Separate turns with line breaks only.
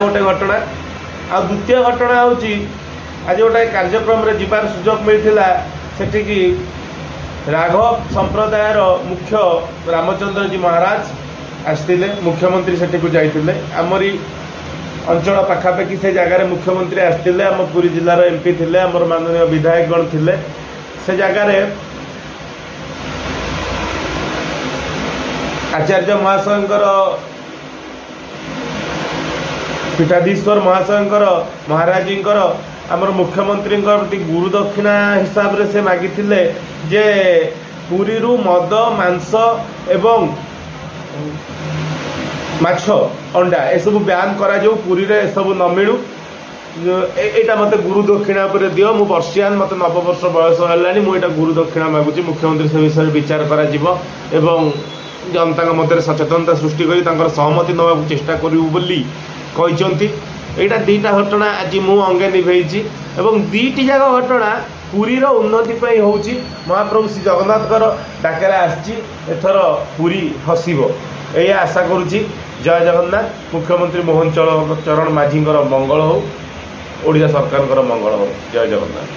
ଗୋଟେ ଘଟଣା। ଆଉ ଦ୍ୱିତୀୟ ଘଟଣା ହେଉଛି, ଆଜି ଗୋଟେ କାର୍ଯ୍ୟକ୍ରମରେ ଯିବାର ସୁଯୋଗ ମିଳିଥିଲା। ସେଠିକି ରାଘବ ସମ୍ପ୍ରଦାୟର ମୁଖ୍ୟ ରାମଚନ୍ଦ୍ରଜୀ ମହାରାଜ ଆସିଥିଲେ, ମୁଖ୍ୟମନ୍ତ୍ରୀ ସେଠିକୁ ଯାଇଥିଲେ। ଆମରି ଅଞ୍ଚଳ ପାଖାପାଖି ସେ ଜାଗାରେ ମୁଖ୍ୟମନ୍ତ୍ରୀ ଆସିଥିଲେ, ଆମ ପୁରୀ ଜିଲ୍ଲାର ଏମ୍ ପି ଥିଲେ, ଆମର ମାନନୀୟ ବିଧାୟକଗଣ ଥିଲେ। ସେ ଜାଗାରେ ଆଚାର୍ଯ୍ୟ ମହାଶୟଙ୍କର, ପୀଠାଧୀଶ୍ୱର ମହାଶୟଙ୍କର, ମହାରାଜୀଙ୍କର ଆମର ମୁଖ୍ୟମନ୍ତ୍ରୀଙ୍କ ପ୍ରତି ଗୁରୁ ଦକ୍ଷିଣା ହିସାବରେ ସେ ମାଗିଥିଲେ ଯେ ପୁରୀରୁ ମଦ, ମାଂସ ଏବଂ ମାଛ, ଅଣ୍ଡା ଏସବୁ ବ୍ୟାନ୍ କରାଯାଉ, ପୁରୀରେ ଏସବୁ ନ ମିଳୁ। ଏଇଟା ମୋତେ ଗୁରୁ ଦକ୍ଷିଣା ଉପରେ ଦିଅ। ମୁଁ ବର୍ଷିଆନ, ମୋତେ 90 ବର୍ଷ ବୟସ ହେଲାଣି, ମୁଁ ଏଇଟା ଗୁରୁ ଦକ୍ଷିଣା ମାଗୁଛି। ମୁଖ୍ୟମନ୍ତ୍ରୀ ସେ ବିଷୟରେ ବିଚାର କରାଯିବ ଏବଂ ଜନତାଙ୍କ ମଧ୍ୟରେ ସଚେତନତା ସୃଷ୍ଟି କରି ତାଙ୍କର ସହମତି ନେବାକୁ ଚେଷ୍ଟା କରିବୁ ବୋଲି କହିଛନ୍ତି। ଏଇଟା ଦୁଇଟା ଘଟଣା ଆଜି ମୁଁ ଅଙ୍ଗେ ନିଭେଇଛି ଏବଂ ଦୁଇଟି ଯାକ ଘଟଣା ପୁରୀର ଉନ୍ନତି ପାଇଁ ହେଉଛି। ମହାପ୍ରଭୁ ଶ୍ରୀ ଜଗନ୍ନାଥଙ୍କର ଡାକରା ଆସିଛି, ଏଥର ପୁରୀ ହସିବ, ଏଇଆ ଆଶା କରୁଛି। ଜୟ ଜଗନ୍ନାଥ। ମୁଖ୍ୟମନ୍ତ୍ରୀ ମୋହନ ଚରଣ ମାଝୀଙ୍କର ମଙ୍ଗଳ ହେଉ, ଓଡ଼ିଶା ସରକାରଙ୍କର ମଙ୍ଗଳ ହେଉ। ଜୟ ଜଗନ୍ନାଥ।